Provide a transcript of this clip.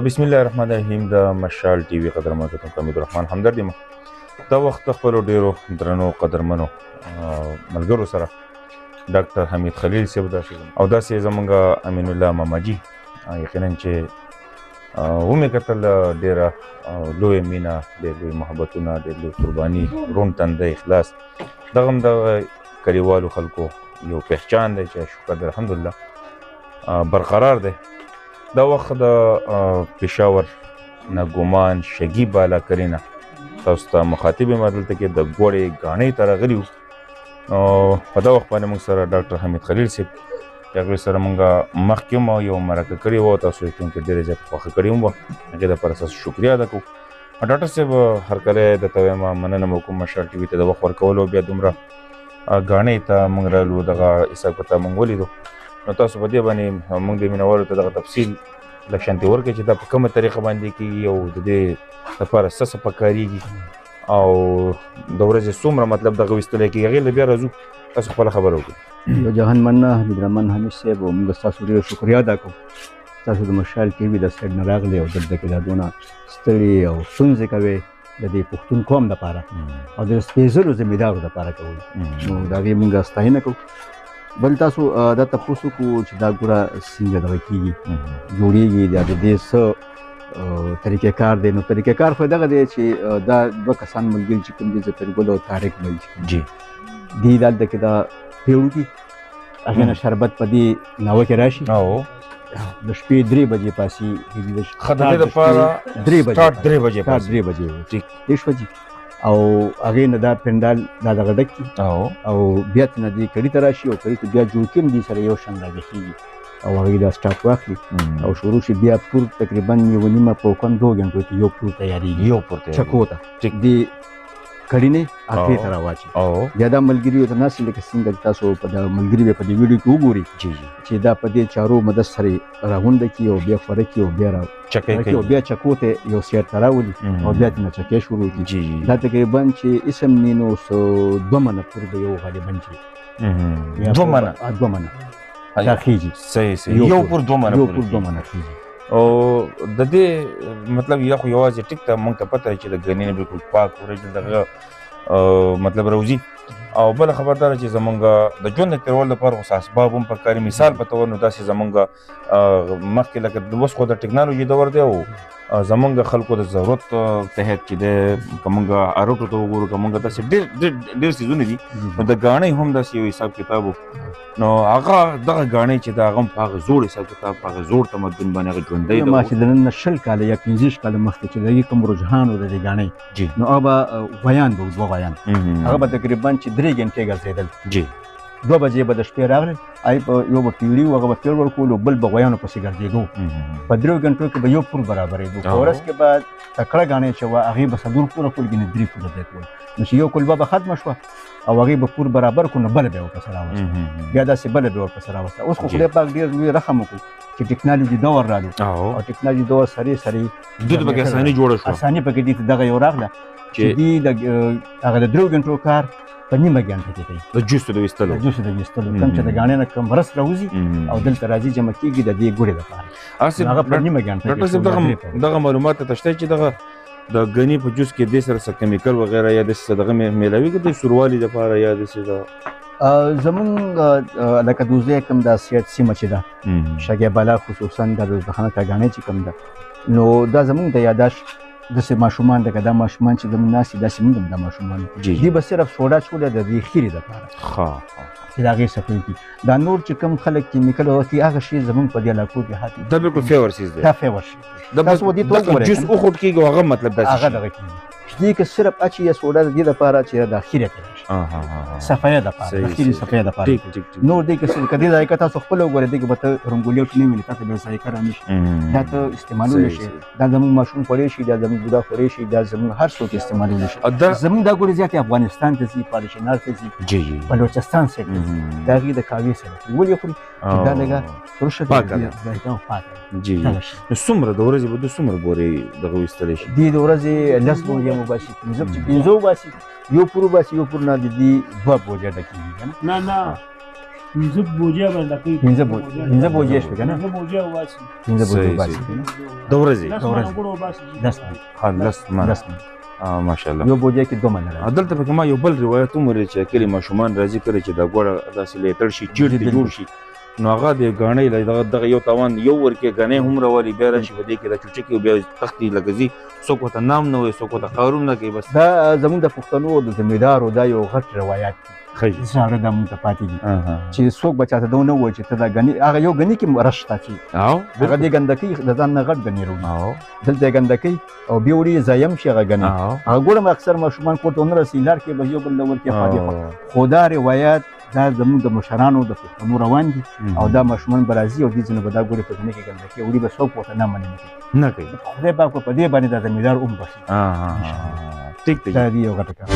بسم الله الرحمن الرحیم. د مشال ټي وي قدرمن کتونکو حمید الرحمن همدرد یم. دا وخت خپلو ډېرو درنو قدرمنو ملګرو سره ډاکټر حمید خلیل صاحب داسې او داسې زمونږ امین الله ماماجي، یقینا چې ومې کتل ډېره لویه مینه، ډېر لوی محبتونه، ډېر لوی قرباني، روڼ تندی، اخلاص، دغه هم دغه کلیوالو خلکو یو پهچان دی چې شکر دی الحمدلله برقرار دی. دا وخت د پېښور نه ګمان شګي بالا کلي نه تاسو ته مخاطب یم. دلته کې د ګوړې ګاڼې ته راغلي وو. په دا وخت باندې موږ سره ډاکټر حمید خلیل صاحب چې هغوی سره موږ مخکې هم یو مرکه کړې وه، تاسو یې چونکې ډېره زیاته خوښه کړې هم وه، هغې دپاره ستاسو شکریه ادا کوو. ډاکټر صاحب هرکلی درته وایم، مننه مو کوم مشال ټي وي ته د وخت ورکولو. بیا دومره ګاڼې ته موږ رالو، دغه حساب کتاب موږ ولیدو، نو تاسو په دې باندې موږ د مینهوالو ته دغه تفصیل لږ شانتې ورکړئ چې دا په کومه طریقه باندې کېږي او د دې لپاره څه څه پکارېږي او د ورځې څومره مطلب دغه ویستلی کېږي. هغې له بیا راځو، تاسو خپله خبره وکړئ. یو جهان مننه حمید الرحمن حمید صاحب، او موږ ستاسو ډېره شکریه ادا کوو. تاسو د مشال ټي وي د سایډ نه راغلې او دلته کې دا دونه ستړي او ستونزې کوئ د دې پښتون قوم دپاره او د سپېڅلو ذمهدارو دپاره کوئ، نو د هغې موږ ستاینه کوو. بل تاسو دا تپوس وکړو چې دا ګوره څنګه دغه کېږي، جوړېږي، دا د دې څه طریقه کار دی. نو طریقه کار خو دغه دی چې دا دوه کسان ملګري چې کوم دي، ظفر ګل او طارق مل چې کوم جی دي، دلته کې دا پیړو کي هغې نه شربت په دې ناوه کې راشي او د شپې 3 بجې پاسي. ښه، د دې دپاره 3 بجې سټارټ 3 بجې سټارټ 3 بجې ټیک دېرش بجې، او هغې نه دا پنډال دا دغه ډک کړي او بیا ترې دې کړي ته راشي او کړي ته بیا جوړ کړي، دې سره یو شان راګښېږي او هغې دا سټاپ واخلي او شروع شي. بیا پور تقریبا یوه نیمه په کم 2 ګنټو کې یو پور تیارېږي، یو پور تیارېږي چکو ته دې کړي نه هغې ته راواچوي. بیا دا ملګري ورته ناست لکه څنګه چې تاسو په دا ملګري به په دې ویډیو کې وګورئ چې دا په دې چارو مدد سره راغونډه کړي او بیا خوره کړي او بیا چکۍ کوي او بیا چکو ته یو سیر ته راولي او بیا ترې نه چکۍ شروع کړي. دا تقریبا چې اسم نی نو څه 2 منه پور به یو غالبا چې 2 منه 2 منه دا خېږي. صحیح صحیح، یو پور 2 منه، یو پور 2 منه خېږي. او د دې مطلب یا خو یوازې ټیک ته موږ ته پته چې د ګنې نه بالکل پاک اوریجنل دغه مطلب روزي. او بله خبر دا ده چې زمونږ د ژوند د تېرولو لپاره اوس اسباب هم پکاري. مثال په تور نو داسې زمونږ مخکې لکه اوس خو د ټکنالوژي دور دی او زمونږ خلکو د ضرورت تحت چې دی، که مونږ اروټو ته وګورو، که مونږ داسې ډېر ډېر ډېر څیزونه دي، نو د ګاڼۍ هم داسې یو حساب کتاب و. نو هغه دغه ګاڼۍ چې ده هغه هم په هغه زوړ حساب کتاب، په هغه زوړ تمدن باندې هغه ژوندی ده. ما چې د نن نه 20 کاله یا 25 کاله مخکې چې د هغې کوم رجحان و د دې ګاڼۍ، نو هغه به غویان به و، 2 غویان، هغه به تقریبا چې 3 ګنټې ګرځېدل. 2 بجې به د شپې راغلل، هغې په یو به پیړي و، هغه به پیړ ورکولو، بل به غویانو پسې ګرځېدو. په 3 ګنټو کې به یو پور برابرېدو. په ورځ کې به تکړه ګاڼۍ چې وه هغې به 4 پوره کول، ګینې 3 پوره به یې کول. نو چې یو کلبه به ختمه شوه او هغې به پور برابر کړو، نو بله به یې ورپسې راوسته، بیا داسې بله به یې ورپسې راوسته. اوس خو خدای پاک ډېر لوی رحم وکړو چې ټکنالوژي دور رالو او ټکنالوژي دور سرې سرې دوی ته پکې اساني جوړه شوه. اساني پکې دي ته دغه یو راغله چې دي د هغه د 3 ګنټو کار په نیمه ګنټه کې کوي. د جوسو د ویستلو، د جوسو د ویستلو کوم چې د ګاڼې نه کوم رس راوځي او دلته راځي جمع کېږي د دې ګوړې دپاره، هغه په نیمه ګنټه کې. ډاکټر صاحب دغه معلومات ته شته چې دغه د غني په جوس کې دې سره څه کیمیکل وغیره یا داسې څه دغه میلاوي که د سوروالي دپاره یا داسې ده؟ زمونږ لکه دوزی کوم دا سیټ سیمه چې ده، شګې بالا خصوصا د دوزخانه کاګانې چې کوم ده، نو دا زمونږ د یاداشت داسې ماشومان لکه دا ماشومان چې زمونږ ناست دي، داسې مونږ هم دا ماشومان دي به صرف سوډا چوله د دې خیرې دپاره چې د هغې صفایي کړي. دا نور چې کوم خلک کیمیکل ورکوي هغه شی زمونږ په دې علاقو کې حتی دا بالکل فیور څیز دی، دا فیور شی تاسو دې ته وګورئ، جوس وخوټ کېږي هغه مطلب داسې هغه دغه کېږي. دې کې صرف اچي یا سوډا د دې لپاره چې د اخیره کې راشي، صفایه د پاره، اخیری صفایه د پاره. نور دې کې څه کدي ذایقه تاسو خپل وګورئ، دې کې به ته رنګولي نه وینې، تاسو به ذایقه را نشي، دا ته استعمالول شي، دا زموږ ماشوم خوړی شي، دا زموږ بوډا خوړی شي، دا زموږ هر څوک استعمالول شي. زموږ دا ګوري زیات افغانستان ته ځي، پالیشنار ته ځي، بلوچستان سره ته ځي، دا هغې د قهوې سره ولې خوري چې دا لږه ترشه ده، ذایقه پاکه. جی نو څومره د ورځې به د څومره بورې دغه ویستلی شي؟ دې د ورځې 10 بوجۍ مو باسي، 5 چې 5 وباسي، یو پور وباسي، یو پور نه د دې 2 بوجۍ ډکېږي که نه؟ نه نه 5 بوجۍ به ډکوي، 5 بوجۍ شوې که نه؟ 5 بوجۍ وباسي، 5 بوجۍ وباسي د ورځې، د ورځې 10 10 منه، 10 منه. ماشاءالله. یو بوجۍ کې 2 منه راځي. دلته پکې ما یو بل روایت هم ولید چې کلي ماشومان راځي کله چې دا ګوړه داسې لیتړ شي، چیرته جوړ شي، نو هغه د ګاڼۍ له دغه یو تاوان یو ورکې ګڼۍ هم راولي، بیا راشي په دې کې دا چوچکې او بیا تختې لکه ځي، څوک ورته نام نه وایي، څوک ورته قارون نه کوي. بس دا زموږ د پښتنو د زمیندارو دا یو غټ روایت دی، زاړه دا موږ ته پاتې دي چې څوک به چاته دا نه وایي چې ته دا ګنې، هغه یو ګنې کې رش شته چې هغه دې ګنده کوي، د ځان نه غټ ګنې راوړي، دلته یې ګنده کوي او بیا وړي ضایع هم شي هغه ګنې. هغه ګورم اکثر ماشومان کور ته ونه رسي، لار کې به یو بل له ورکې خوا دې خوا. خو دا روایت دا زموږ د مشرانو د پښتنو روان دي او دا ماشومان به راځي او دې ځینې به دا ګوري په ګنې کې ګنده کوي، وړي به څوک ورته نه منې نه کوي، نه کوي. خدای پاک په دې باندې دا زمیندار هم بخښي. ټیک دی، دا دی یو غټه کار.